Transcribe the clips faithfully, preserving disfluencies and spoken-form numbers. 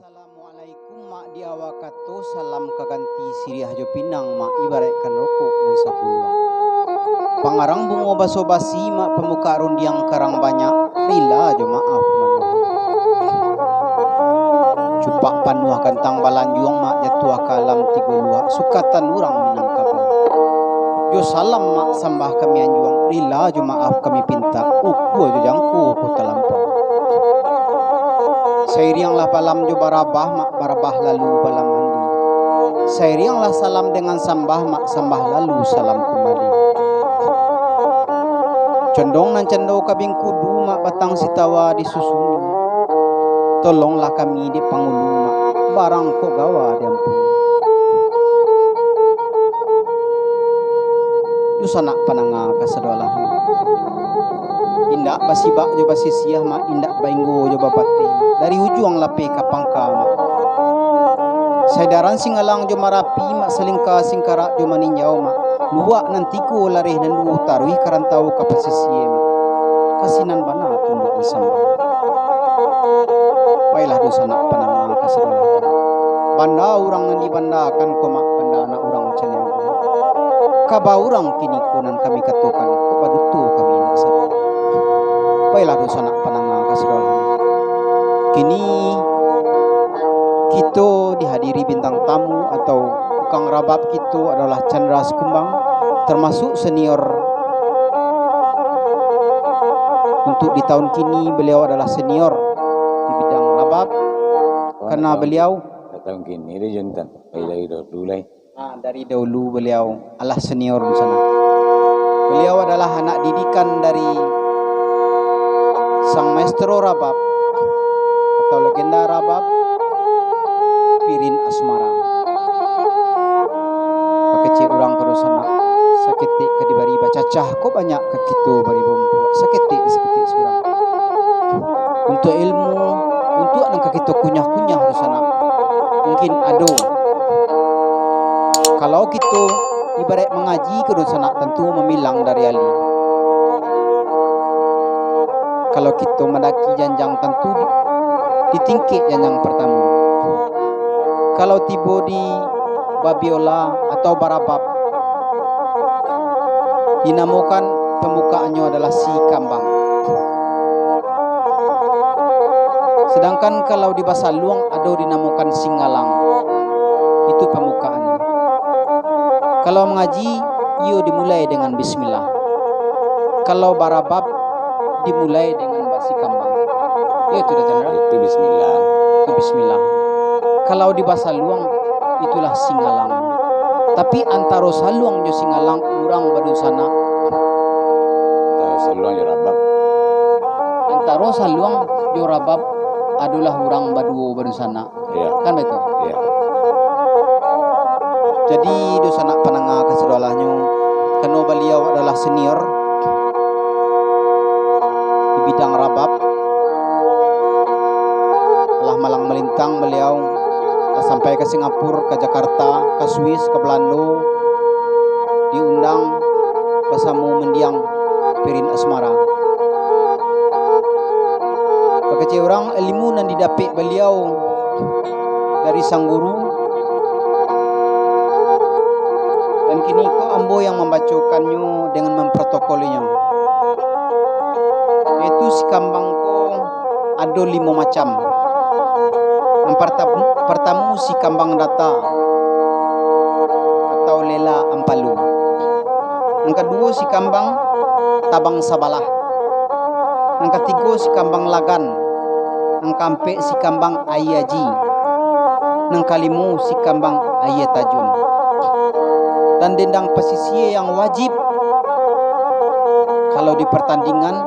Assalamualaikum, Mak, di awal kato salam ka ganti siriah jo pinang, Mak, ibaraikkan rokok nan sapuluah. Pangarang bungo baso basi, Mak, pamuka rundiang karang banyak, rila jo maaf manuhi. Cupak panuah gantang balanjuang, Mak, jatuah ka alam tigo luak, sukatan urang Minangkabau. Jo salam, Mak, sambah kami anjuang, rila jo maaf kami pintak, ukua jo jangko ko talampau. Sairianglah balam jo barabah, Mak, barabah lalu balam mandi. Sairianglah salam dengan sambah, Mak, sambah lalu salam kumbali. Condong nan cando kabing kudu, Mak, batang sitawa disusuni. Tolonglah kami dek pangulu, Mak, barang kok gawa diampuni. Dunsanak pandanga kasadolahnyo. Indak basibak jo basisiah, Mak, indak bainggo jo bapateh, Mak. Dari ujuang lapeh ka pangka, Mak. Saedaran Singgalang jo Marapi, Mak, salingka singkarak jo maninjau, Mak. Luak nan tigo lareh nan duo taruih ka rantau ka pasisia, Mak. Ka sinan bana tumbuah sambah. Baiklah, dunsanak pandanga kasadolahnyo. Banda urang nan dibandakan ko, Mak, banda anak urang caniago. Kaba urang kini ko nan kami katokan, kok baduto kami indak sadar. Baiklah, dunsanak pandanga kasadolahnyo. Kini kito dihadiri bintang tamu atau tukang rabab kito adalah Chandra Sikumbang, termasuk senior. Untuk di tahun kini, beliau adalah senior di bidang rabab, karena beliau Tahun kini tu jantan, dari, dari dulu lai. Ah, dari dahulu beliau alah senior di sana. Beliau adalah anak didikan dari sang maestro rabab atau legenda rabab, Pirin Asmara. Bakecek urang ka dunsanak, saketek ka dibari bacacah, kok banyak ka kito bari bambuak, saketek, saketek surang. Untuak ilmu, untuak nan ka kito kunyah-kunyah dunsanak, mungkin ado. Kalau kito ibaraik mangaji ka dunsanak, tantu mamilang dari ali. Kalau kito mandaki janjang, tantu di, di tingkek janjang partamo. Kalau tibo di babiola atau barabab, dinamokan pambukaannyo adalah si kambang. Sedangkan kalau di basaluang ado dinamokan singgalang, itu pambukaannyo. Kalau mangaji, iyo dimulai dengan bismillah. Kalau barabab, dimulai dengan basikambang. Iyo tu dah, Chandra. Itu bismillah. Itu bismillah. Kalau di basaluang, itulah singgalang. Tapi antaro saluang jo singgalang urang badunsanak. Antaro saluang jo rabab. Antaro saluang jo rabab adolah urang baduo badunsanak. Iya. Kan baitu? Iya. Jadi, dunsanak pandanga kasadolahnyo, karano baliau adalah senior di bidang rabab, alah malang malintang baliau, lah sampai ka Singapura, ka Jakarta, ka Swiss, ka Belando, diundang basamo mendiang Pirin Asmara. Bakecek urang, ilmu nan didapek baliau dari sang guru, dan kini ko ambo yang mambacokannyo dengan memprotokolinya. Yaitu sikambang ko ado limo macam. Yang partam-, partamu sikambang data atau lela ampalu. Yang kaduo sikambang tabang sabalah. Yang katigo sikambang lagan. Yang kaampek sikambang aia aji. Yang kalimo sikambang aia tajun. Dan dendang pasisia yang wajib kalau di pertandingan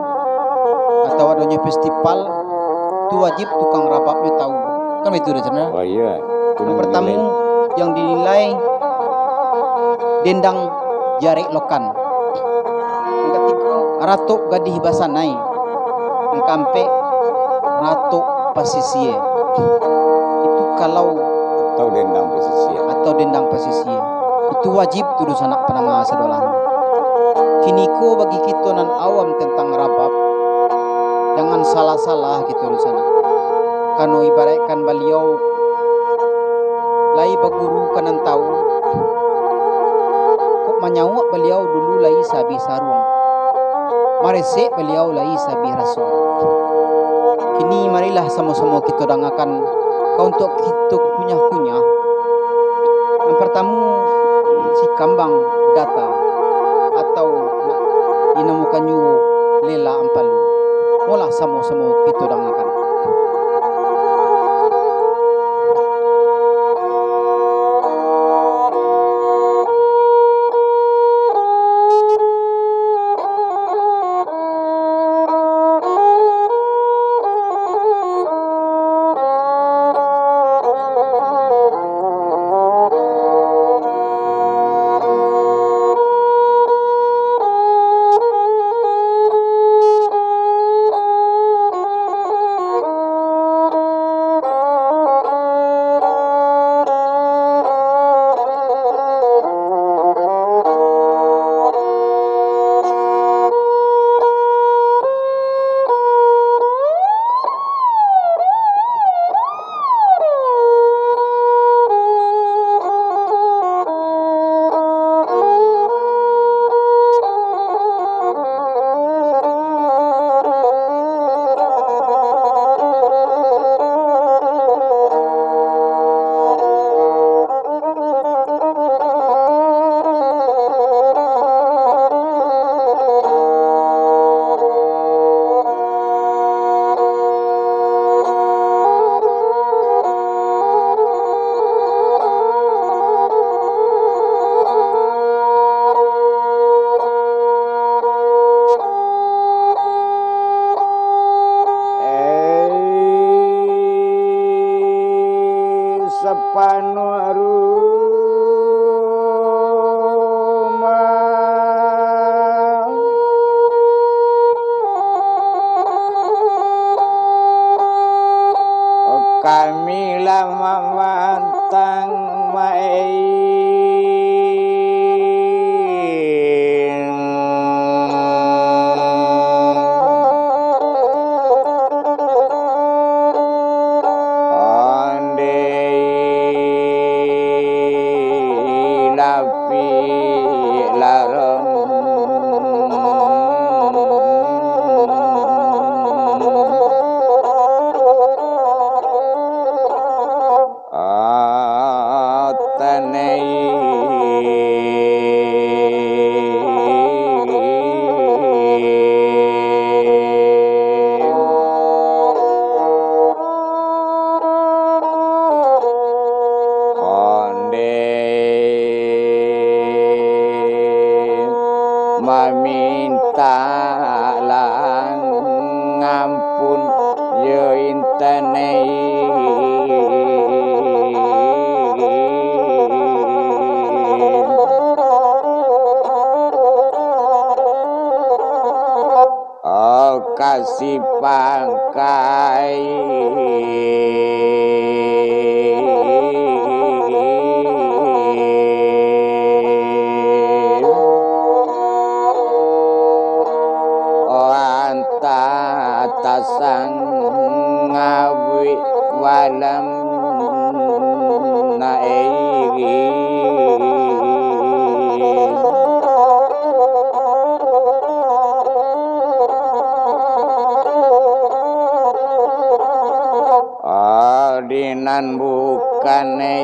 atau adonyo festival, tu wajib tukang rababnyo tahu. Kan baitu dah, Chandra? Oh, iya. Yang pertama, yang dinilai dendang jarek lokan. Yang katigo, ratok gadih basanai. Yang kaampek, ratok pasisia. Itu kalau atau dendang pasisia. Atau dendang pasisia. Itu wajib tu, dunsanak pandanga sadolahnyo. Kini ko bagi kito nan awam tentang rabab, jangan salah-salah kito, dunsanak. Kano ibaraikkan baliau lai baguru ka nan tau, kok manyauak baliau dulu lai saabih saruang, maresek baliau lai saabih raso. Kini marilah samo-samo kito dangakan ka untuak kito kunyah-kunyah. Nan partamo, si Kambang Data, atau nak dinamokan juo Lela Ampalu. Molah samo-samo kito dangakan. Sapanuah rumah kami lah mamantang main. Ondeh lapik larang. Ah, tanai. Ondeh mamintak lah ampun, yo intanai. Oh, kasih pangkai. Oh, anta tasang ngawik walam naigi. Adi nan bukan, eh.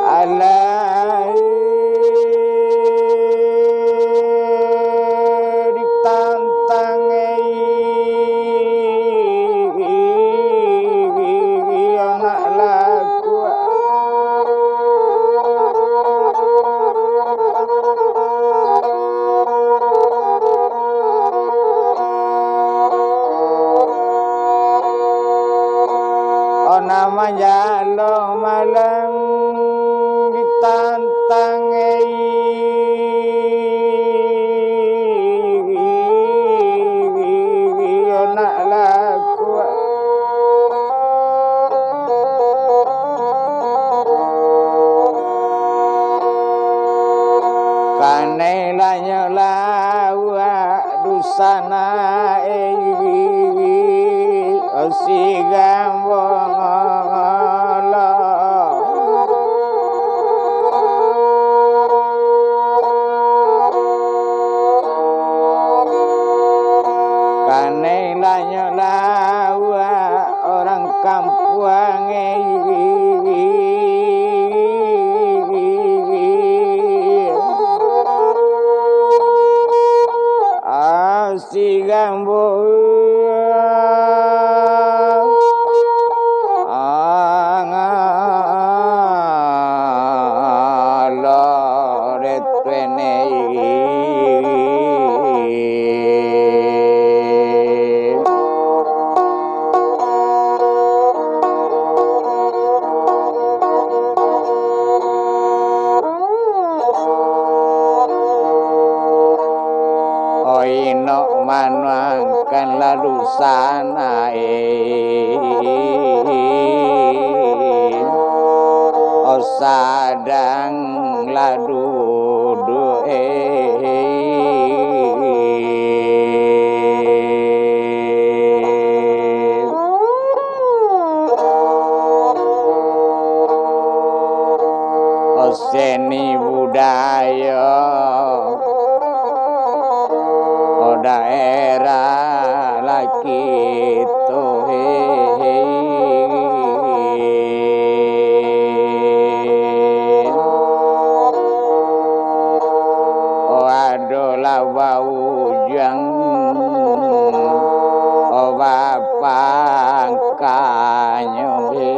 Alah ditantang Kanai lanyo lawak dusanak, eh, si Gambong lo. Kanai lanyo lawak urang kampuang, eh. Asi gambo. Angalo retuene. Oinok manuangkan lalu sanae, o sadang lalu duduke. Seni budayo daerah laki tu, he. Ado lah baujang, o bapangkanyo, he.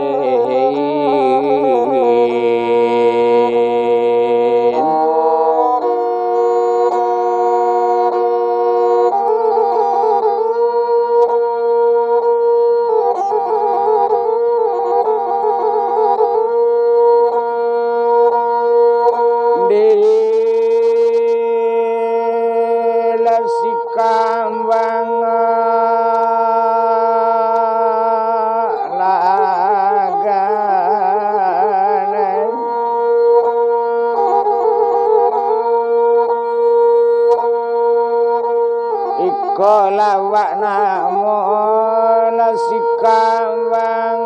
Di lasi kambang lagane. Iko lawak namo lasi kambang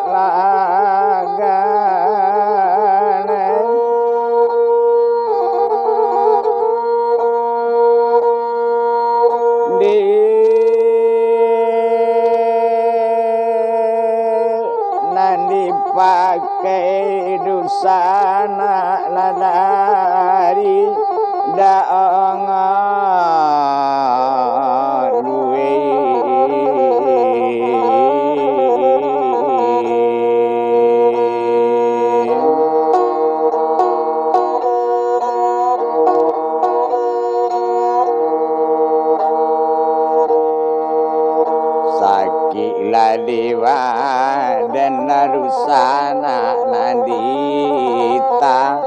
lagane. Di nan dipakai dusanak lah dari daongan lue. Sakik lah di badan, dusanak nan ditangguang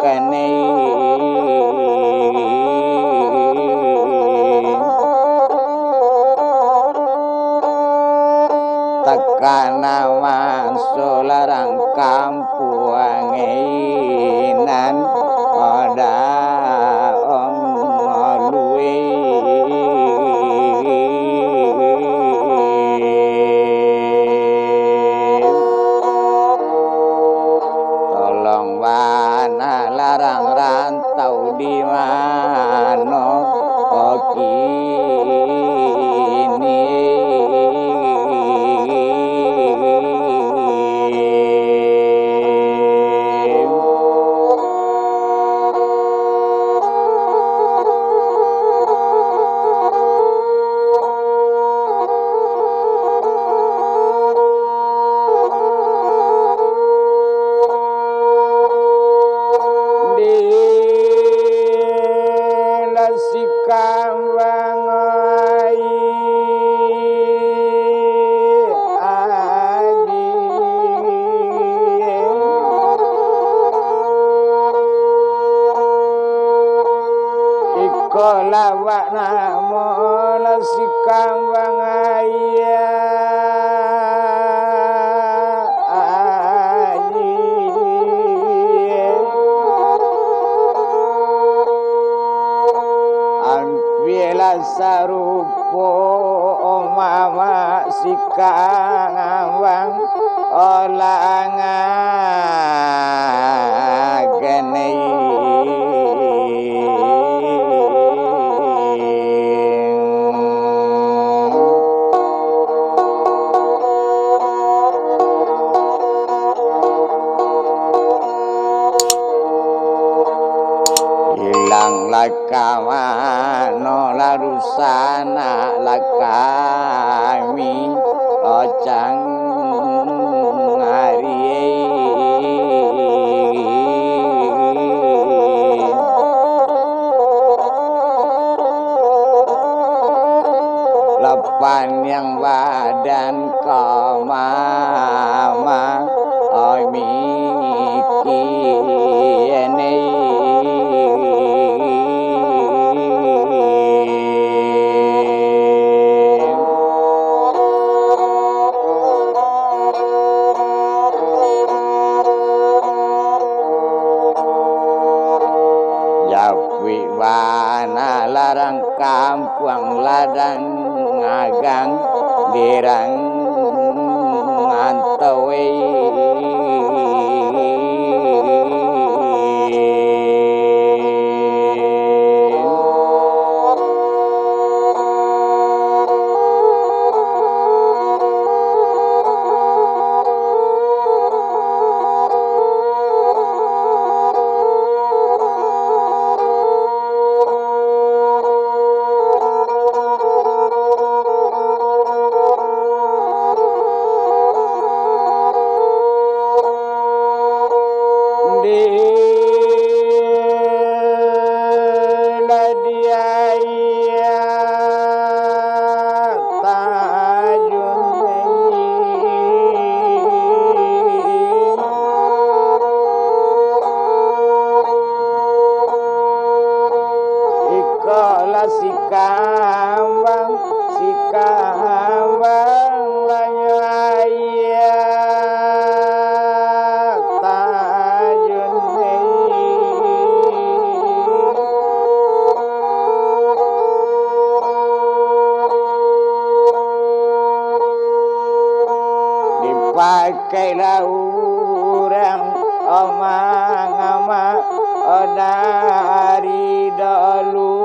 kanai. Takana maso larang kampuang inan ada ong lue. Tolong bana larang rantau di mano kini. Di lasi kambang ai aji. Iko lawak namo lasi kambang ai kambang olangan. Ilang lah ka mano lah dunsanak lah kami, ocang ari. Lah paniang badan ka mama, oi mikian ai. Japuik bana larang kampuang ladang agang dirang antawai. Di ladiah tajun. Iko lah si kambang, si kambang banyu aia tajun. Dipakailah urang omang amak dari dahulunyo.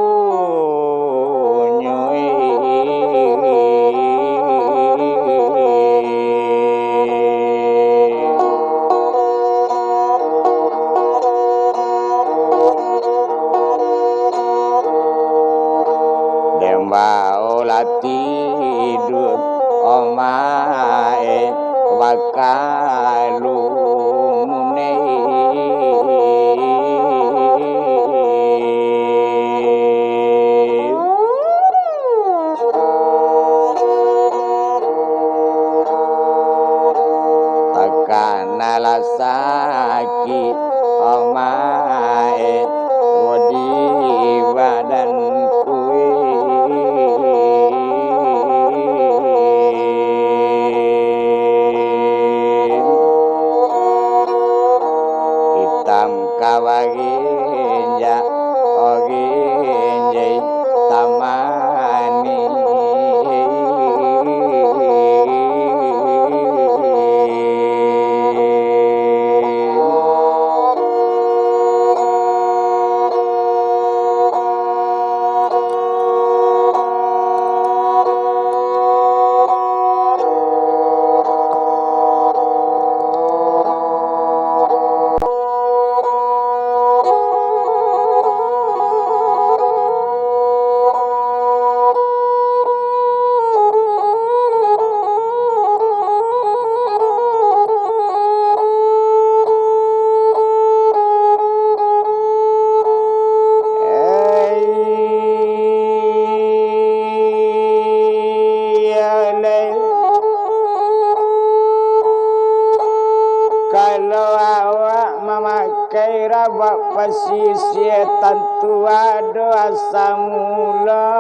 Dembau lah tiduak omae bakalumun ai. Takanalah sakik omae di badanku. Itam ka baginjak, oginjai tamani. Kalau awak mamakai rabak pasisia, tantu ado asam ulamnya.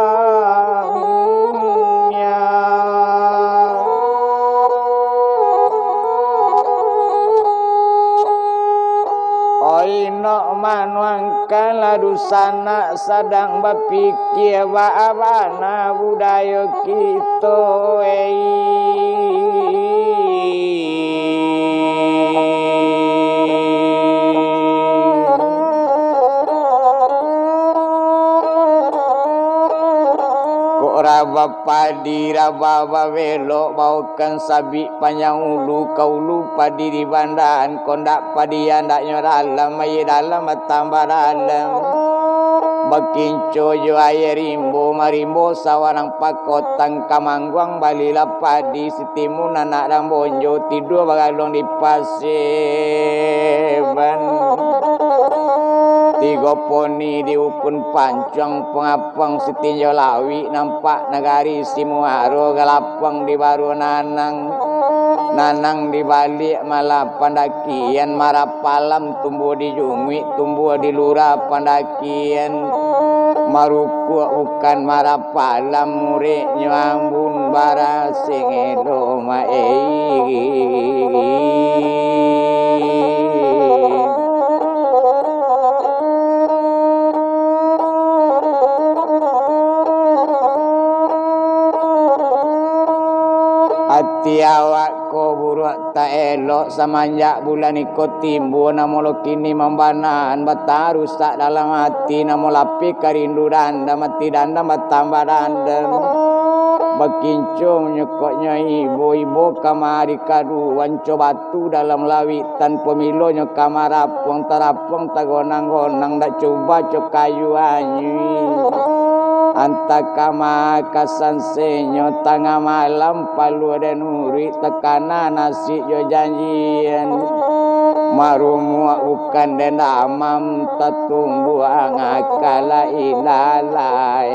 Oinok manuangkan Lah dunsanak sadang bapikia, baa bana budayo kito, ei. Kok raba padi, raba babelok, baokan sabik panjang ulu ka ulu padi di bandaan, kok ndak padi andaknyo dalam, aia dalam batambah dalam. Bakinco jo aia rimbo, marimbo sawarang pakotang, ka mangguang balilah padi, si timun anak rambonjo, tidua bagaluang di paseban. Tigo poni di ukun pancuang, pangapang si tinjau lawik, nampak nagari si muaro, galapang di baruah nanang, nanang di baliak malah pandakian, marapalam tumbuah di junguik, tumbuah di lurah pandakian, marukuak bukan marapalam, mureknyo ambun barasing edo maei. Ati awak ko buruak tak elok, samanjak bulan iko timbua, namo lo kini mambanaan, batarusak dalam ati, namo lapeh ka rindu dandam, ati dandam batambah dandam. Bakinco nyokoknyo ibo, ibo kamari kaduan, co batu dalam lawik, tanpo milonyo ka marapuang, tarapuang tagonang-gonang, dak cuba co kayu anyuik. Antah ka makasan senyo, tangah malam paluah den uruik, takana nasib jo janjian. Marumuak bukan den damam, tatumbuang akal ilalai.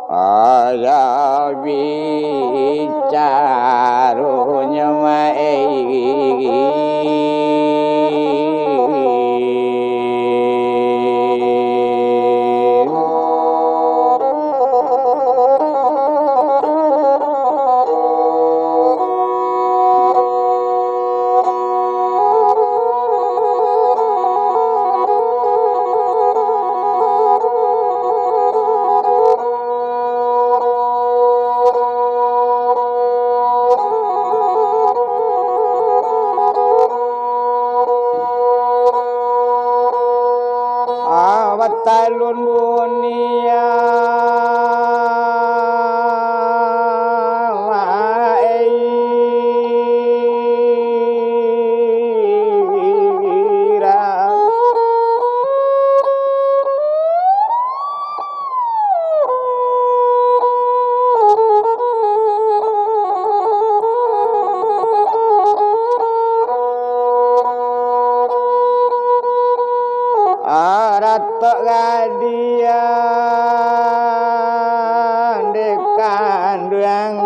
Alah bicaronyo maei. Ah, batalun bunia. Aratok gadih dek kanduang.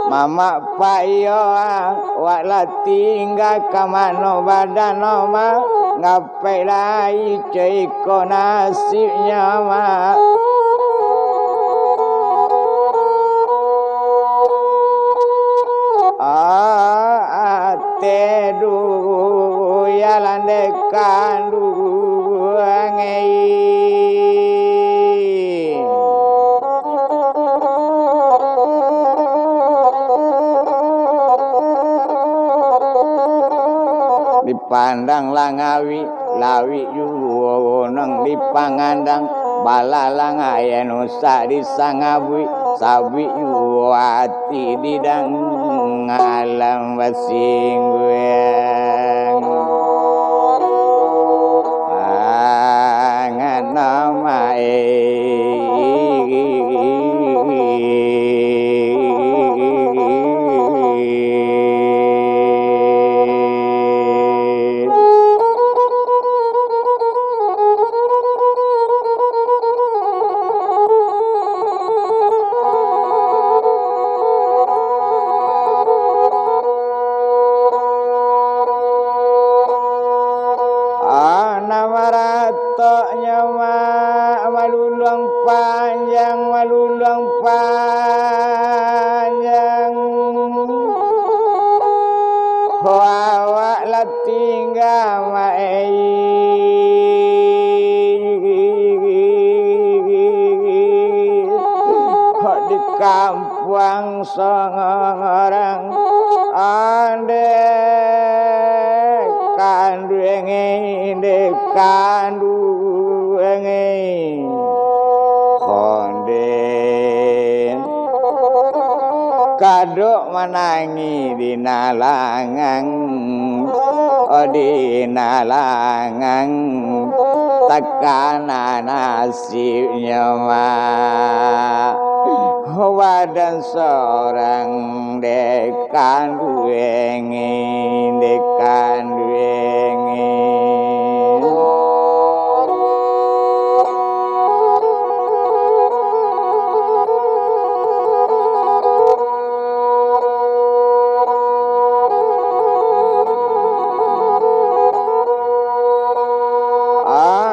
Mamak payo, wak lah tingga ka mano badan, Mamak? Ngapai lai co iko nasibnyo, Mak? Ah, ate duh, ya landai kanduang, ei. Dipandang lah ngawik, lawik juo nan dipangandang, balalang aia nusak disangabuik, sabuik juo ati didang alam basingguang. Angan namae. Anak maratoknyo, Mak, maluluang panjang, maluluang panjang. Kampuang Songorang, ande kandueng, ande kandueng, konde kadok manangih di nalangang, oh, di nalangang, takana nasibnyo, Mak. Wadan sorang dek kandueng, dek kandueng.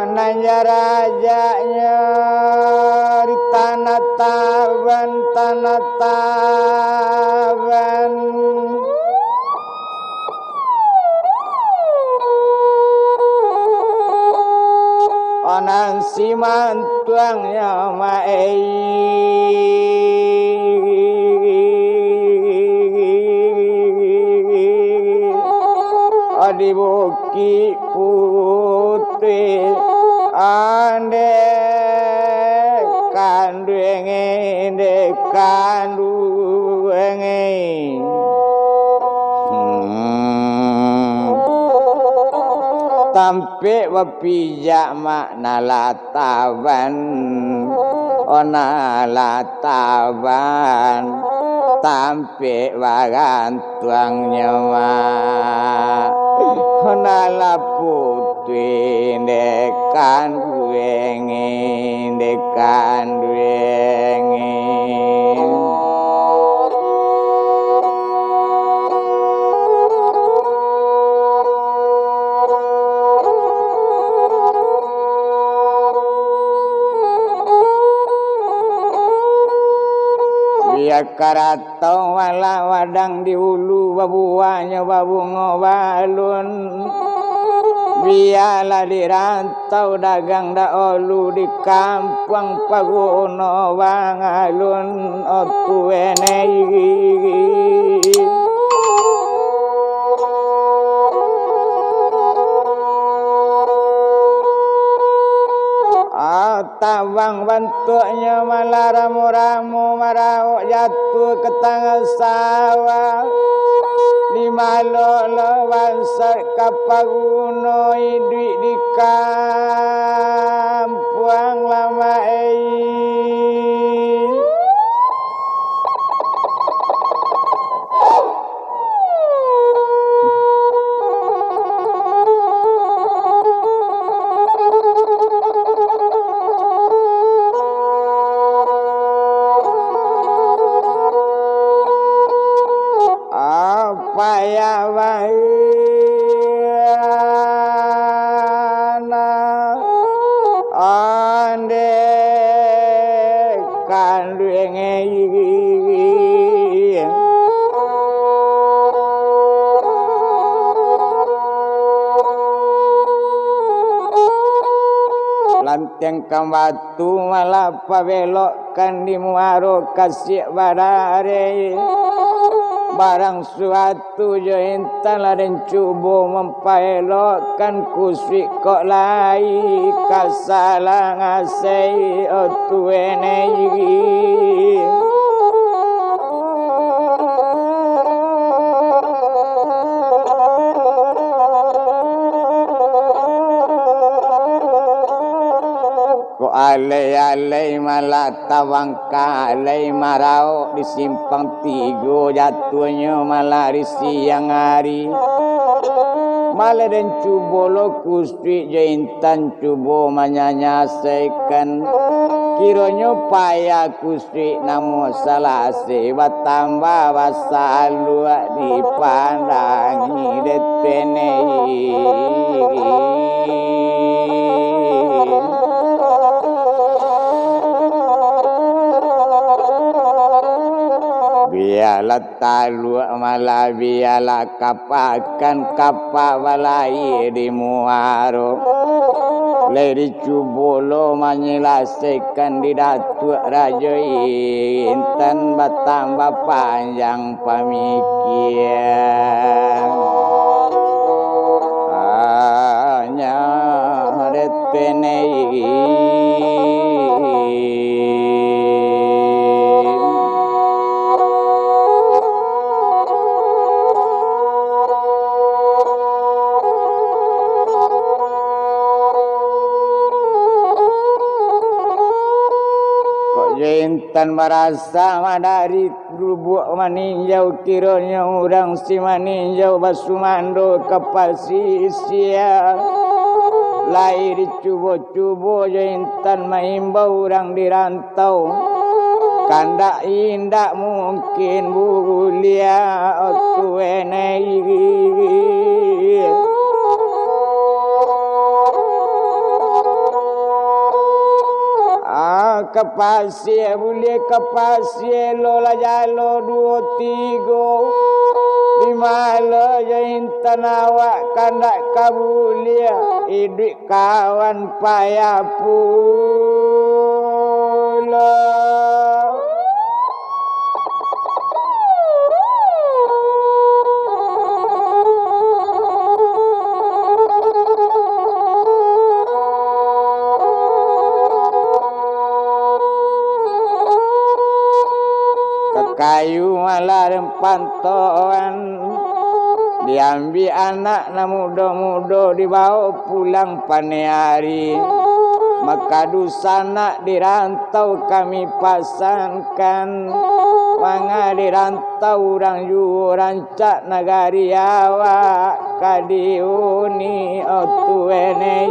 Nan jarajaknyo di tanah Taban, tanah Taban. Onang simantuangnyo maei, di Bukik Putuih, ande kandueng, ande kandueng. Hmm. Tampek bapijak mak, nan lah Taban, oh, nan lah Taban, tampek bagantuangnyo mak, oh, nan lah putuih dek kandueng, dek kandueng. Bia karatau malah wadang di ulu, babuahnyo babungo balun. Bialah di rantau dagang dahulu, di kampuang paguno bang alun, oh, tuwenei. Ah, tabang bantuaknyo malah ramo-ramo, maraok jatuah ka tangah sawah. Di malok lo bangsat ka paguno, iduik di kampuang lamak ei. Payah bana, ondeh kandueng. Lantiang kambatu malah pabelokkan di muaro kasiak badare. Barang suatu jo intan lah den cubo mampaelokkan, kusuik kok lai ka salang asai, oh tuwenei. Kok alai-alai malah tabangka, alai maraok di simpang tigo, jatuahnyo malah di siang ari. Malah den cubo lo kusuik jo intan cubo manyanyasaikan. Kironyo payah kusuik namo salasai, batambah basaluak dipandangi dek tuwenei. Bialah taluak malah, bialah kapakan kapak balayia di muaro. Lai dicubo lo manyalasaikan di Datuak Rajo Intan, batambah panjang pamikian. Hanya detenei. Kok jo intan barasa madari lubuak maninjau, kironyo urang si maninjau basumando ka pasisia. Lai dicubo-cubo jo intan maimbau urang di rantau, kandak indak mungkin buliah tuwenei. Ah, ka pasia buliah, ka pasia lo lah jalo duo tigo. Di ma lo jo intan awak kandak ka buliah, iduik kawan payah pulo. Kakayu malah pantoan, diambiak anak nan mudo-mudo, dibaok pulang paneh ari. Maka dunsanak di rantau kami pasankan, manga di rantau urang juo rancak nagari awak ka diuni tuwenei.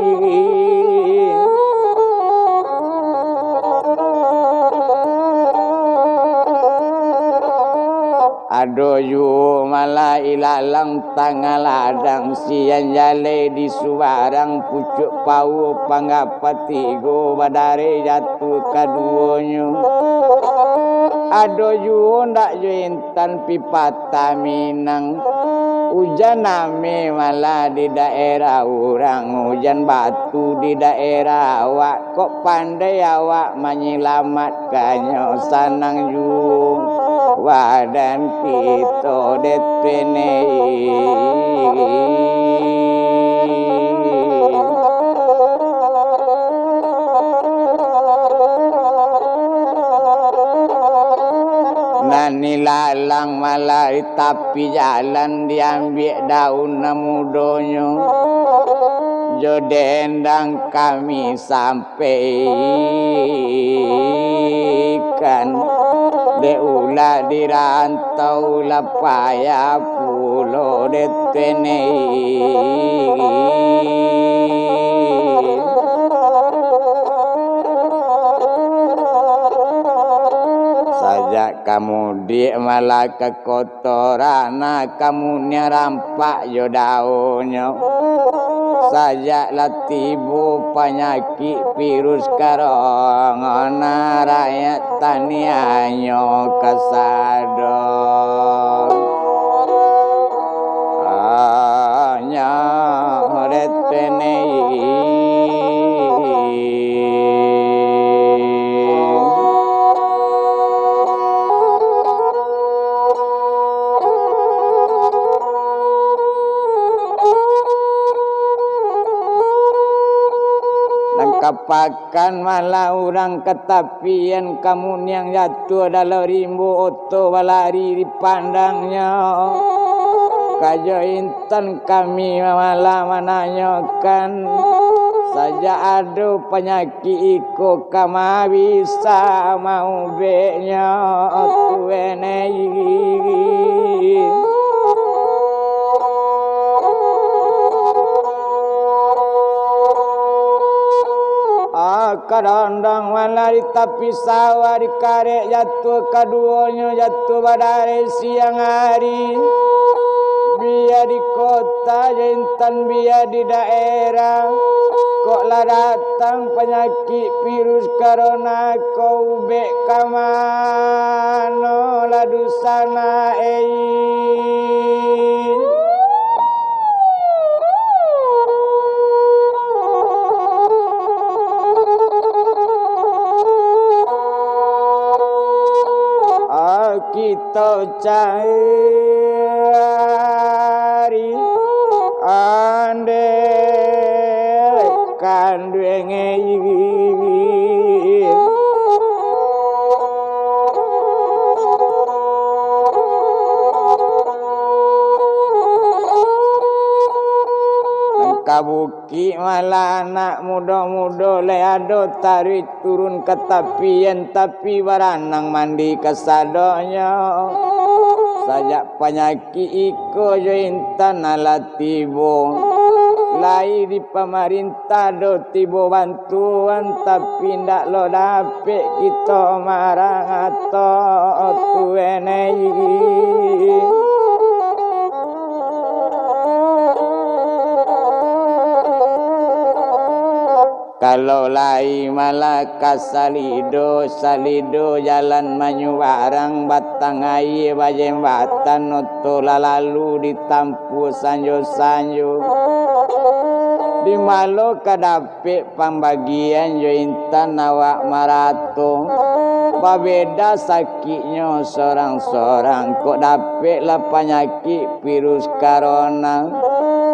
Ado juo malah ilalang tangah ladang, sian jaleh di subarang, pucuak pauah panggapa tigo, badareh jatuah kaduonyo. Ado juo ndak jo intan pipatah Minang, ujan ameh malah di daerah urang, ujan batu di daerah awak. Kok pandai awak manyalamat kanyo, sanang juo badan kito detenei. Nan ilalang malah di tapi jalan, diambiak daun nan mudonyo, jo dendang kami sampaikan, dek ulah di rantau lah payah pulo detenei. Sajak ka mudiak malah ka koto Torana kamuniang rampak jo daunyo. Sajak lah tibo panyakik virus corona, rakyat taniahnyo kasado. Hanya retenei. Nan kapakan malah urang katapian, kamuniang jatuah dalam rimbo, oto balari dipandangnyo. Kajo intan kami malah mananyokan, sajak ado panyakik iko ka ma bisa maubeknyo, tuwenei. Ah, kadondong malah di tapi sawah, dikarek jatuah kaduonyo, jatuah badareh siang ari. Bia di kota jo intan bia di daerah, kok lah datang panyakik virus corona ko, ubek ka mano lah dunsanak ei. Kito cari andeh kanduang. Nang ka bukik malah anak mudo-mudo lai ado taruih turun ka tapi, an tapi baranang mandi kasadonyo. Sajak panyakik iko jo intan alah tibo, lai di pamarintah do tibo bantuan, tapi ndak lo dapek kito marang ato tu enei. Kalau lai malah ka salido, salido jalan manyubarang, batang aia bajembatan, oto lah lalu ditampuah sanjo-sanjo. Di malo ka dapek pambagian jo intan awak marato? Babeda sakiknyo sorang-sorang, kok dapeklah panyakik virus corona,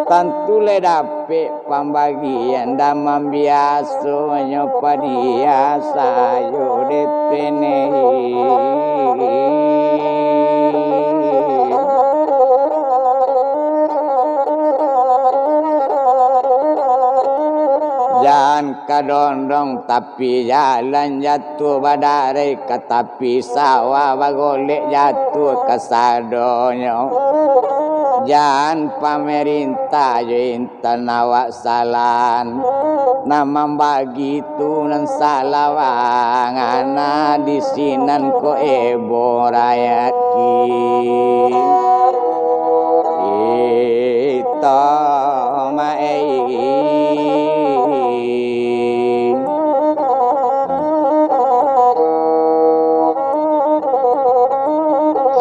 tantu lai dapek pambagian damam biasonyo padiah sajo detenei. Jan ka dondong tapi jalan jatuah badarai ka tapi sawah bagolek jatuah kasadonyo. Jan pamerintah jo intan awak salahan, nan mambagi tu nan salah bangan, nah di sinan ko ebo rakyat ki. Ito maei.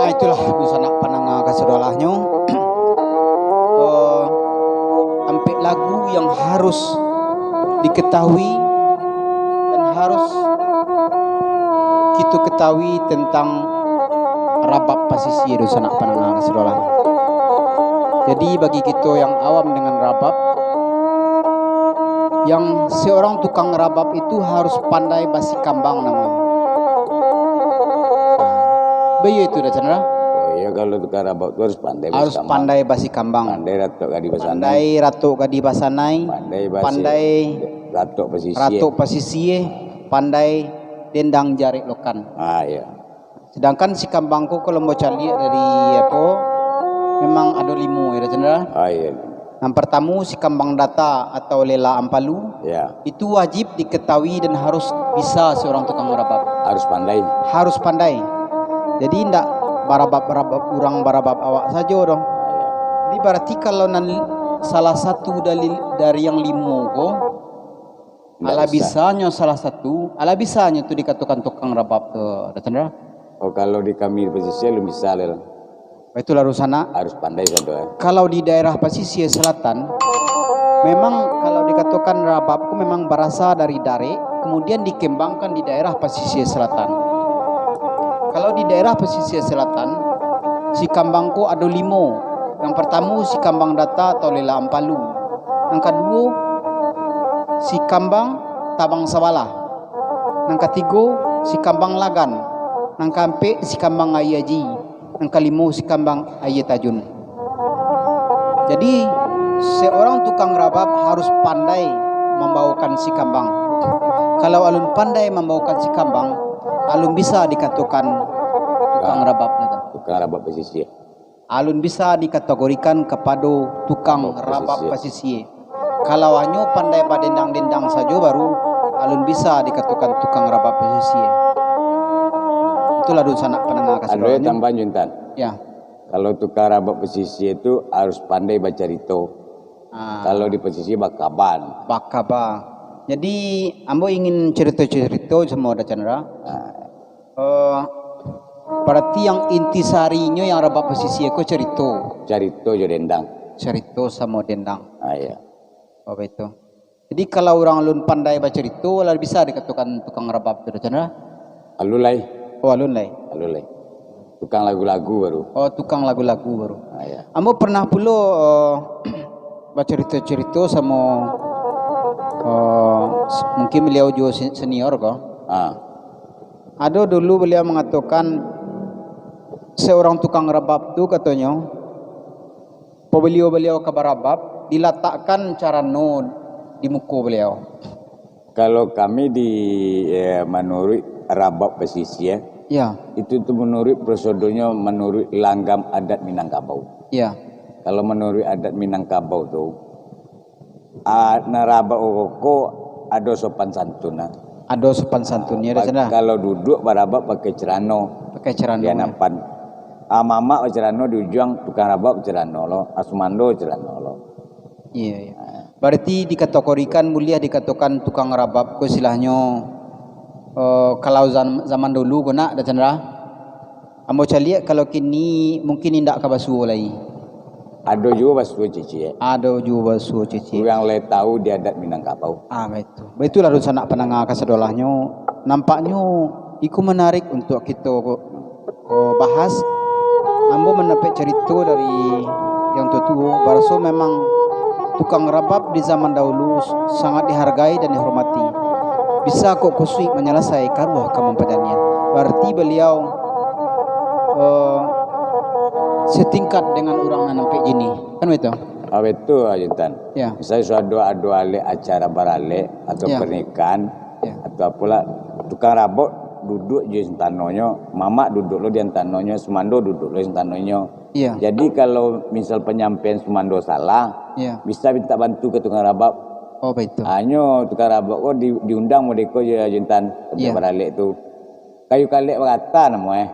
Ah, itulah dunsanak pandanga kasadolahnyo. Eh, ampek lagu yang harus diketahui dan harus kito ketahui tentang rabab pasisia, dunsanak pandanga kasadolahnyo. Jadi, bagi kito yang awam dengan rabab, yang seorang tukang rabab itu harus pandai basikambang namonyo. Baiyo itu, Da Chandra? Oh iya, kalau tukang rabab tu harus pandai Harus basikambang. Pandai basikambang. Pandai ratok gadih basanai. Pandai ratok gadih basanai. Pandai basi-, Pandai ratok pasisia. Ratok pasisia. Pandai dendang jarek lokan. Ah, iya. Sedangkan sikambang ko, kalau ambo caliak dari, apo, memang ado limo, ya, Da Chandra? Ah, iya. Yang pertama, sikambang data atau lela ampalu. Ya. Itu wajib diketahui dan harus bisa seorang tukang rabab. Harus pandai. Harus pandai. Jadi, ndak barabab-barabab urang, barabab awak sajo doh. Ah, iya. Jadi, berarti kalau nan salah satu dalil dari yang limo ko, Ndak alah bisa. Bisanyo salah satu, alah bisanyo tu dikatokan tukang rabab tu, Da Chandra? Oh, kalau di kami di pesisir alun bisa, Lel. Itulah, Rusana. Harus pandai sajo, eh. Kalau di daerah pesisir selatan, memang kalau dikatokan rabab tu memang barasa dari darek, kemudian dikembangkan di daerah pesisir selatan. Kalau di daerah pesisir selatan, sikambang ko ado limo. Yang pertama, sikambang data atau lela ampalu. Nan kaduo, sikambang tabang sabalah. Nan katigo, sikambang lagan. Nan kaampek, sikambang aia aji. Nan kalimo, sikambang aia tajun. Jadi, seorang tukang rabab harus pandai mambawakan sikambang. Kalau alun pandai mambawakan sikambang, alun bisa dikatokan tukang rabab, gitu. Tukang rabab pesisir. Alun bisa dikategorikan kapado tukang rabab pasisia. Kalau hanyo pandai badendang-dendang sajo, baru alun bisa dikatokan tukang rabab pasisia. Itulah, dunsanak pandanga kasadonyo. Ado tambahan, Juntan. Ya. Kalau tukang rabab pasisia tu harus pandai bacarito. Ah. Kalau di pasisia, bakaba. Bakaba. Jadi, ambo ingin carito-carito samo Da Chandra. Ah. Eh, berarti yang intisarinyo yang rabab pasisia ko carito. Carito jo dendang. Carito samo dendang. Ah, iya. Oh, baitu. Jadi, kalau urang alun pandai bacarito, lah bisa dikatokan tukang rabab tu, Da Chandra? Alun lai. Oh, alun lai. Alun lai. Tukang lagu-lagu baru. Oh, tukang lagu-lagu baru. Ah, ya. Ambo pernah pulo, eh, bacarito-carito samo, eh, s-, mungkin beliau juo se-, senior ko. Ah. Ado dulu beliau mangatokan, seorang tukang rabab tu, katonyo, pabaliau-baliau ka barabab, dilatakkan carano di muko baliau. Kalau kami di, eh, manuruik rabab pasisia, ya, itu tu manuruik prosedurnyo, manuruik langgam adat Minangkabau. Ya. Kalau manuruik adat Minangkabau tu, ah, nan rabab ko ado sopan santun lah. Ado sopan santun, ya, dah. Kalau duduak barabab pakai carano. Pakai carano, ya. Di anapan. Ah, mamak bacarano di ujuang, tukang rabab bacarano lo, ah, sumando bacarano lo. Iya, iya. Ah. Berarti dikategorikan, buliah dikatokan tukang rabab ko istilahnyo, eh, kalau zam-, zaman dulu ko nak, Da Chandra? Ambo caliak kalau kini mungkin indak ka basuo lai. Ado juo basuo ciek-ciek. Ado juo basuo ciek-ciek. Urang lai tahu di adat Minangkabau. Ah, baitu. Baitulah dunsanak pandanga kasadolahnyo. Nampaknyo iko menarik untuk kito ko, ko bahas. Ambo mandapek carito dari yang tuo-tuo, baraso memang tukang rabab di zaman dahulu sangat dihargai dan dihormati. Bisa kok kusuik manyalasai, karuah ka mampajaniah. Bararti baliau, eh, setingkat dengan urang nan ampek jini. Kan baitu? Ah, baitu, Jintan. Ya. Misalnya sudah ado, ado alek acara baralek atau, ya, pernikahan, ya, atau apolah, tukang rabab duduak jo di tanonyo, mamak duduak lo di tanonyo, sumando duduak lo di tanonyo. Iya. Jadi, kalau misal panyampaian sumando salah, iya, bisa minta bantu ka tukang rabab. Oh, baitu. Hanyo tukang rabab ko di-, diundang modeko jo Jintan, sampai, iya, baralek tu. Kayu kalek barata namo eh.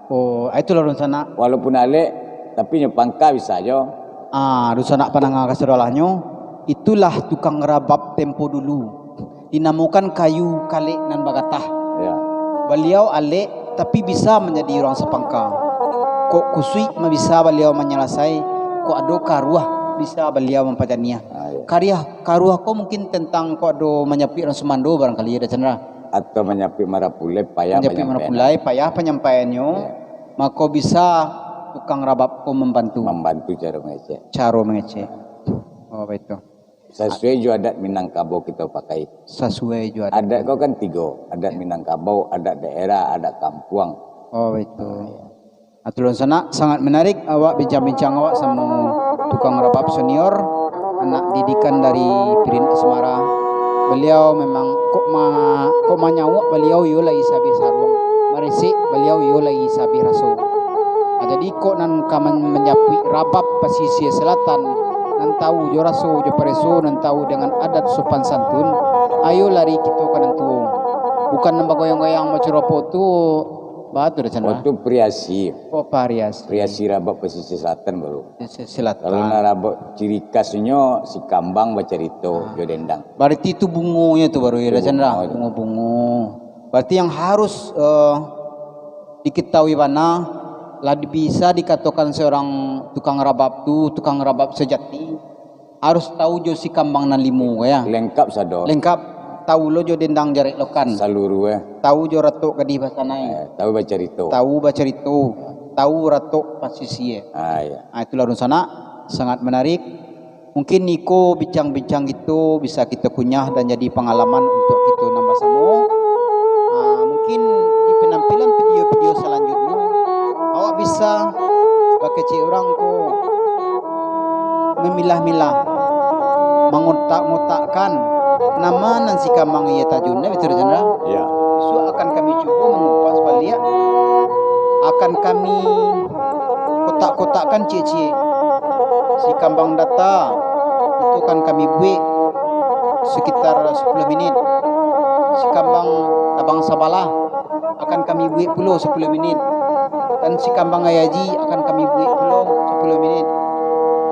Oh, itulah dunsanak. Walaupun alek, tapi nyo pangka bisa jo. Ah, dunsanak pandanga kasadolahnyo, itulah tukang rabab tempo dulu. Dinamokan kayu kalek nan bagatah. Ya. Baliau alek, tapi bisa manjadi urang sapangka. Kok kusuik mah bisa baliau manyalasai, kok ado karuah bisa baliau mampajaniah. Ah, ya. Kariah, karuah ko mungkin tentang kok ado manyapuik urang sumando barangkali, Da Chandra. Atau manyapuik marapulai, payah. Manyapuik panyampaian. Marapulai, payah panyampaiannyo. Ya. Mako bisa tukang rabab ko mambantu. Mambantu caro mangecek. Caro mangecek. Oh, baitu. Sasuai jo adat Minangkabau kito pakai. Sasuai jo adat. Adat ko kan tigo, adat, ya, Minangkabau, adat daerah, adat kampuang. Oh, baitu. Ah, ya. Aturan sanak, sangat menarik awak bincang-bincang awak samo tukang rabab senior, anak didikan dari Pirin Asmara. Baliau memang kok ma-, kok manyawak baliau iyo lai sabih saruang, maresek baliau iyo lai sabih raso. Ah, jadi kok nan ka man-, manjapuik rabab pasisia selatan, nan tahu jo raso jo pareso, nan tahu dengan adat sopan santun, ayo lari kito ka nan tuo. Bukan nan bagoyang-goyang bacuropo tu, Baa tu, Da Chandra? Oh, tu Priasi. Oh, Pariasi. Priasi rabab pasisia selatan baru. Pasisia selatan. Kalau nak rabab ciri khasnyo, si kambang bacarito, ah, jo dendang. Bararti tu bungonyo tu baru, yo, Da Chandra? Bungo tu. Bungo-bungo. Bararti yang harus, eh, diketahui bana, lah bisa dikatokan seorang tukang rabab tu, tukang rabab sejati, harus tahu jo si kambang nan limo ko, ya. Lengkap sado. Lengkap. Tahu lo jo dendang jarek lokan. Saluruh, eh. Tahu jo ratok gadih basanai. Eh, tahu bacarito. Tahu bacarito. Tahu ratok pasisia. Ah, ya. Ah, itulah dunsanak, sangat menarik. Mungkin iko bincang-bincang kito bisa kito kunyah dan jadi pangalaman untuk kito nan basamo. Ah, mungkin di penampilan video-video salanjutnyo, awak bisa bakecek urang ko memilah-milah, mangotak-ngotakkan nama nan si kambang iyo tajun, nah, betul, Chandra? Ya. Bisuak akan kami cubo mangupas baliak, akan kami kotak-kotakkan ciek-ciek. Si kambang data, itu akan kami buek sekitar sepuluh minit. Si kambang tabang sabalah, akan kami buek pulo sapuluah minit. Dan si kambang aia aji akan kami buek pulo sapuluah minit.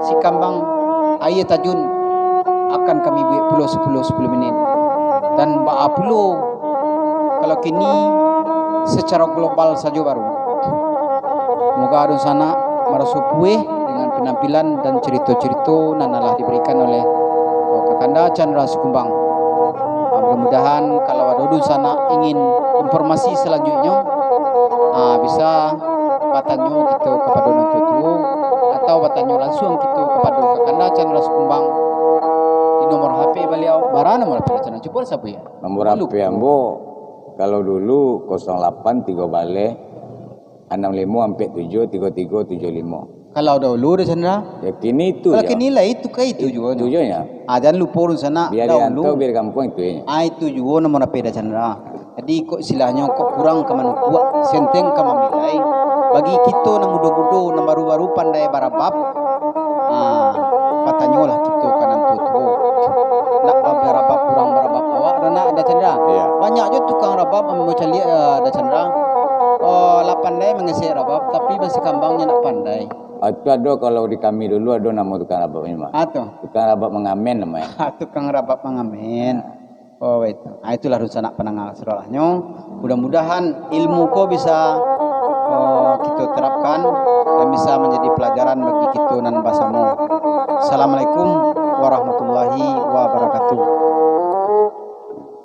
Si kambang aia tajun akan kami buek pulo sapuluah, sapuluah minit. Dan baa pulo kalau kini sacaro global sajo baru. Moga dunsanak maraso pueh dengan penampilan dan carito-carito nan alah diberikan oleh Kakanda Chandra Sikumbang. Ah, mudah-mudahan kalau ado dunsanak ingin informasi salanjutnyo, ah, bisa batanyo kito kapado nan tuo-tuo, atau batanyo lansuang kito kapado Kakanda Chandra Sikumbang di nomor H P baliau. Bara nomor H P Chandra? Cubo sabuik. Nomor H P ambo, kalau dulu, kosong lapan tigo baleh, anam limo ampek tujuah tigo tigo tujuah limo. Kalau dahulu, Da Chandra? Ya, kini itu. Kalau kini lah itu ka itu juo nyo. Itu juo nyo. Ah, jan lupo, dunsanak, dahulu. Biar di rantau, biar di kampuang, itu nyo. Ah, itu juo nomor H P Da Chandra. Jadi, kok istilahnyo, kok kurang ka manukuak, senteng ka mamilai. Bagi kito nan mudo-mudo, nan baru-baru pandai barabab, ah, batanyolah kito ka nan tuo-tuo. Nak ba-, barabab urang barabab awak, Da, nak, Da Chandra? Iya. Banyak juo tukang rabab, ambo caliak, ah, Da Chandra. Oh, lah pandai mangesek rabab, tapi masih kambang nyo ndak pandai. Ah, itu ado, kalau di kami dulu ado namo tukang rabab ni, Mak. Ah, tu. Tukang rabab mangamen namonyo. Ah, tukang rabab mangamen. Oh, itu. Ah, itulah, dunsanak pandanga sadolahnyo. Mudah-mudahan ilmu ko bisa, oh, kito terapkan dan bisa manjadi pelajaran bagi kito nan basamo. Assalamualaikum warahmatullahi wabarakatuh.